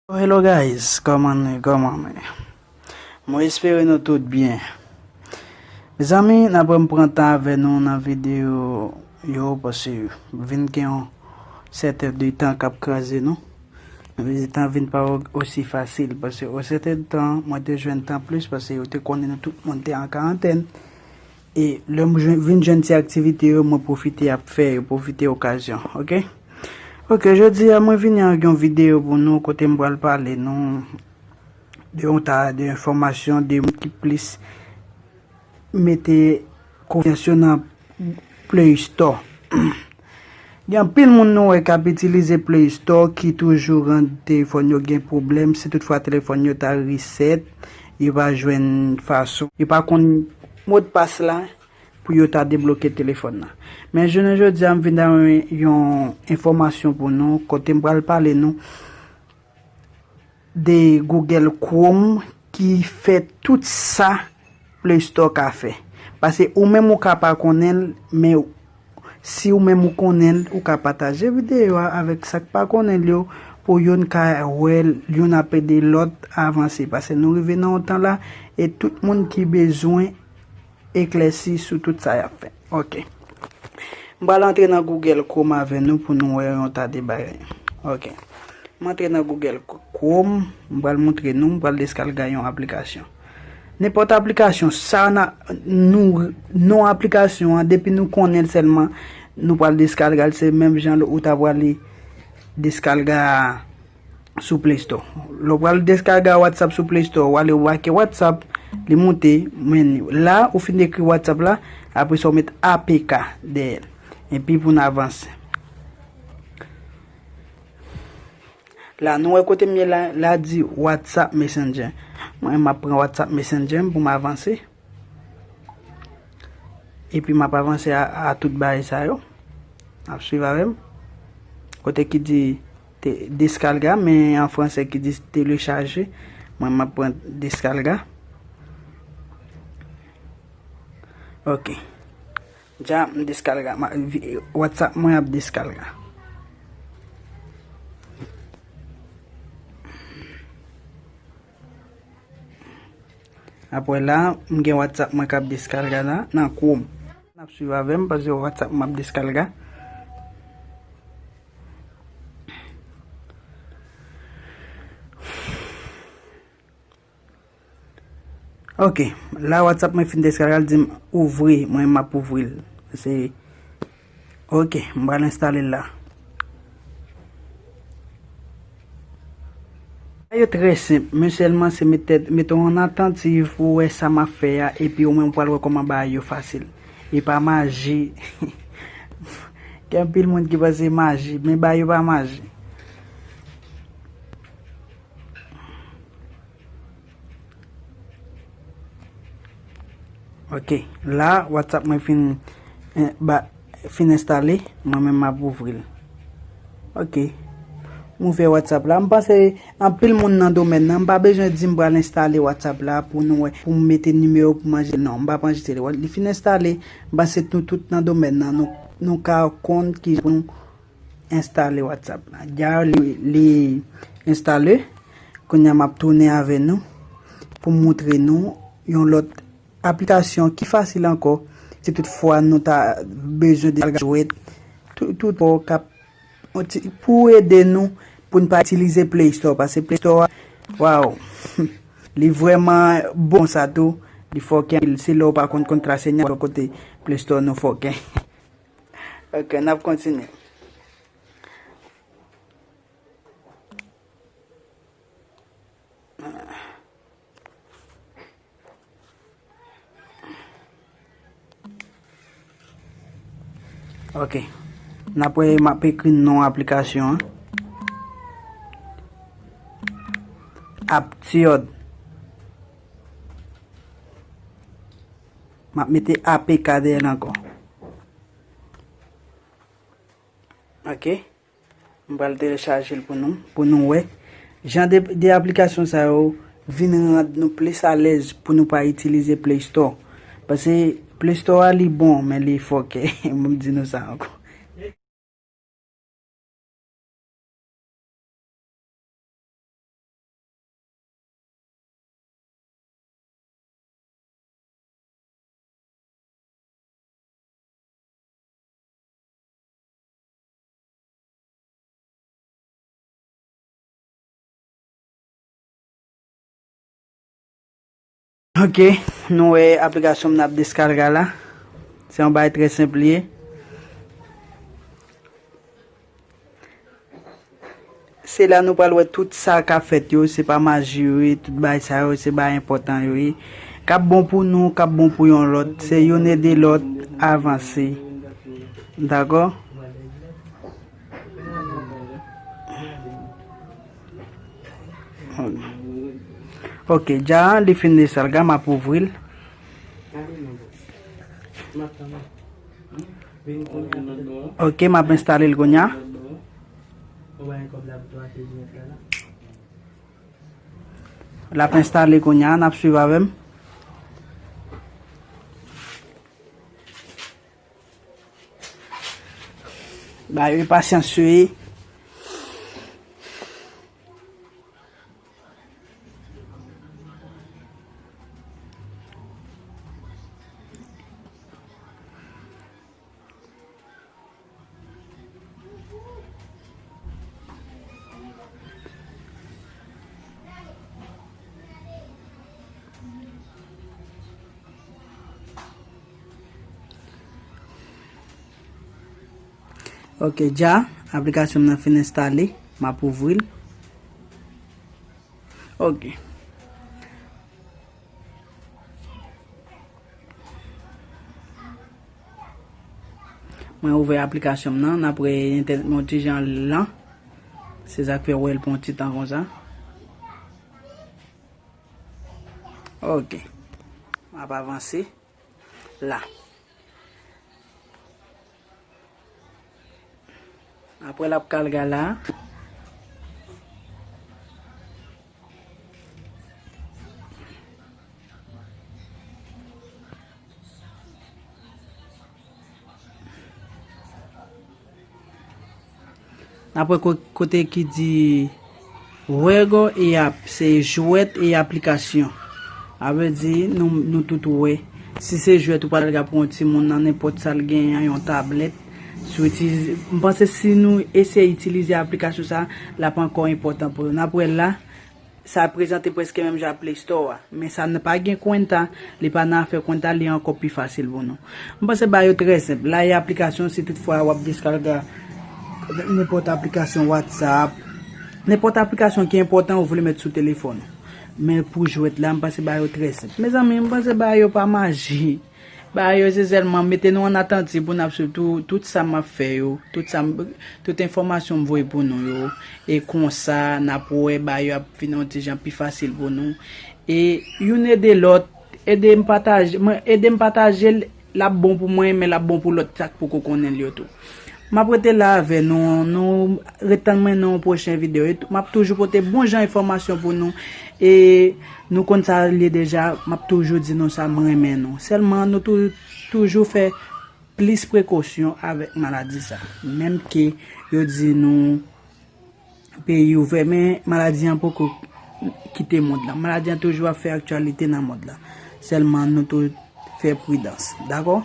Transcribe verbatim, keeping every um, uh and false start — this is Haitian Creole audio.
Hello guys, kòman nou ye? Kòman nou ye? Mwen espere nou tout byen. Mezanmi, n ap pran tan avè nou nan videyo yo, paske vin gen yon sèten de tan k ap kraze nou. Vin tan vin pa osi fasil, paske yon sèten tan, mwen te jwenn tan plis, paske yo te konnen nou tout moun te an karantèn. E lè m jwenn, vin jwenn ti aktivite yo, mwen pwofite ap fè yo, pwofite okazyon, oke? Oke, jodi a, mwen vini ak yon videyo pou nou, kote m pral pale nou de yon ta de enfòmasyon de moun ki plis mete konfyans yo nan Play Store. Gen anpil moun nou wè k ap itilize Play Store ki toujou rann telefòn yo gen pwoblèm. Si toutfwa telefòn yo ta reset, yo pa jwenn fason, yo pa konn modpas la pou yo ta debloke telefòn nan. Men jounen jodi a, m vin ak yon enfòmasyon pou nou, kote m pral pale nou de Google Chrome ki fè tout sa Play Store ka fè. Paske ou menm ou ka pa konnen l, men si ou menm ou konnen l, ou ka pataje videyo a avèk sa k pa konnen l yo, pou youn ka wè l, youn ap ede lòt avanse. Paske nou rive nan yon tan la, e tout moun ki bezwen eklèsi sou tout sa y ap fè. Oke. M pral antre nan Google Chrome avè nou pou nou wè yon ta de bagay. Oke. M antre nan Google Chrome, m pral montre nou, m pral deskalga yon aplikasyon. Nenpòt aplikasyon, sa na, nou, non aplikasyon an, depi nou konnen l sèlman, nou pral deskalga l, se menm jan ou ta prale deskalga sou Play Store. Lè w pral deskalga WhatsApp sou Play Store, w ale w make WhatsApp, li moute, men la, ou fin ekri WhatsApp la, apre sa, w met A P K dèyè l. Epi pou n avanse. La, nou wè kote m ye la, la di WhatsApp Messenger. Mwen, m ap pran WhatsApp Messenger m pou m avanse. Epi m ap avanse a, a tout bagay sa yo. N ap swiv avè m. Kote ki di te, descarga, men an franse ki di telechaje. Mwen, m ap pran descarga. Oke. Dja m descarga. Ma, vi, WhatsApp mwen ap descarga. Apre la, m gen WhatsApp mwen k ap descarga la nan Chrome. N ap swiv avè m paske WhatsApp m ap descarga. Oke, la WhatsApp mwen fin descarga, l di m ouvri, mwen m ap ouvri l. Se Oke, m pral enstale l la. Bagay yo trè senp, men sèlman se mete, mete w an atantiv pou w wè sa m ap fè a, epi ou menm ou pral wè kòman bagay yo fasil. E pa maji. Gen anpil moun ki panse maji, men bagay yo pa maji. Ok, la, WhatsApp mwen fin, eh, ba, fin enstale, mwen menm m ap ouvri l. Ok, m ouvè WhatsApp la. M panse anpil moun nan domèn nan, m pa bezwen di m pral enstale WhatsApp la pou nou wè, pou m mete nimewo pou m anregistre. Non, m p ap anregistre. Li fin enstale, m panse nou tout nan domèn nan, nou, nou ka konn kijan pou nou enstale WhatsApp la. Dja li, li enstale. Kounye a m ap tounen avè nou pou m montre nou yon lòt aplikasyon ki fasil ankò. Si toutfwa nou ta bezwen de jwèt, tout, tout fò k ap, pou ede nou pou n pa itilize Play Store, paske Play Store a, waw, li vrèman bon sa tou, li fòkè anpil. Se lè w pa konn konn trase nyan kote Play Store nou fòkè. Ok, n ap kontinye. Ok. N ap wè m ap ekri non aplikasyon an. Aptiyòd. M ap mete A P K dèyè l ankò. Ok. M pral telechaje l pou nou, pou nou wè. Jan de, de aplikasyon sa yo vin rann nou plis alèz pou nou pa itilize Play Store. Paske Play Store a li bon, men li fòkè. M di nou sa ankò. Ok, nou wè aplikasyon m nan ap deskalga la. Se yon bagay trè senp li ye. Se la nou pral wè tout sa k ap fèt yo, se pa maji yo ye, tout bagay sa yo, se bagay enpòtan yo ye. K ap bon pou nou, k ap bon pou yon lòt, se youn ede lòt avanse. Dakò? Ok, dja li fin deskalga, m ap ouvri l. Ok, m ap enstale l kounye a. L ap enstale kounye a, n ap swiv avè m. Ba yo pasyans yo ye. Ok, dja, aplikasyon m nan fin enstale. M ap ouvri l. Ok. Mwen ouvè aplikasyon m nan, n ap wè entènèt mwen yon ti jan lan. Se sa k fè w wè l pran yon ti tan konsa. Ok. M ap avanse la. Apre l ap kalga la. N ap wè ko-, kote ki di Juego y app, se jwèt e aplikasyon. A vle di, nou, nou tout wè. Si se jwèt ou pral ka pou yon timoun nan nenpòt sa l genyen, yon tablèt, si w itilize, m panse si nou eseye itilize aplikasyon sa, l ap ankò enpòtan pou nou. N ap wè la, sa prezante prèske menm jan ak Play Store a. Men sa n pa gen kwenta, li pa nan afè kwenta, li ankò pi fasil pou nou. M panse bagay yo trè senp. La, e aplikasyon, si toutfwa w ap deskalga nenpòt aplikasyon WhatsApp, nenpòt aplikasyon ki enpòtan ou vle met sou telefòn ou. Men pou jwèt la, m panse bagay yo trè senp. Mezanmi, m panse bagay yo pa maji. Bagay yo se sèlman mete nou an atanti pou n ap swiv tou, tout sa m ap fè yo, tout sa m, tout enfòmasyon m voye pou nou yo. E konsa, n ap wè bagay yo ap vin yon ti jan pi fasil pou nou. E youn ede lòt, ede m pataje, mwen, ede m pataje l, l ap bon pou mwen, men l ap bon pou lòt sa k poko konnen l yo tou. M ap rete la avè nou, nou ret tann mwen nan yon pwochen videyo. E tou, m ap toujou pote bon jan enfòmasyon pou nou. E nou konn sa l ye deja, m ap toujou di nou sa, m renmen nou. Sèlman nou tou, toujou fè plis prekosyon avèk maladi sa. Menm ke yo di nou peyi ouvè, men maladi an poko kite mond lan. Maladi an toujou ap fè aktyalite nan mond lan. Sèlman nou tou fè pridans, dakò?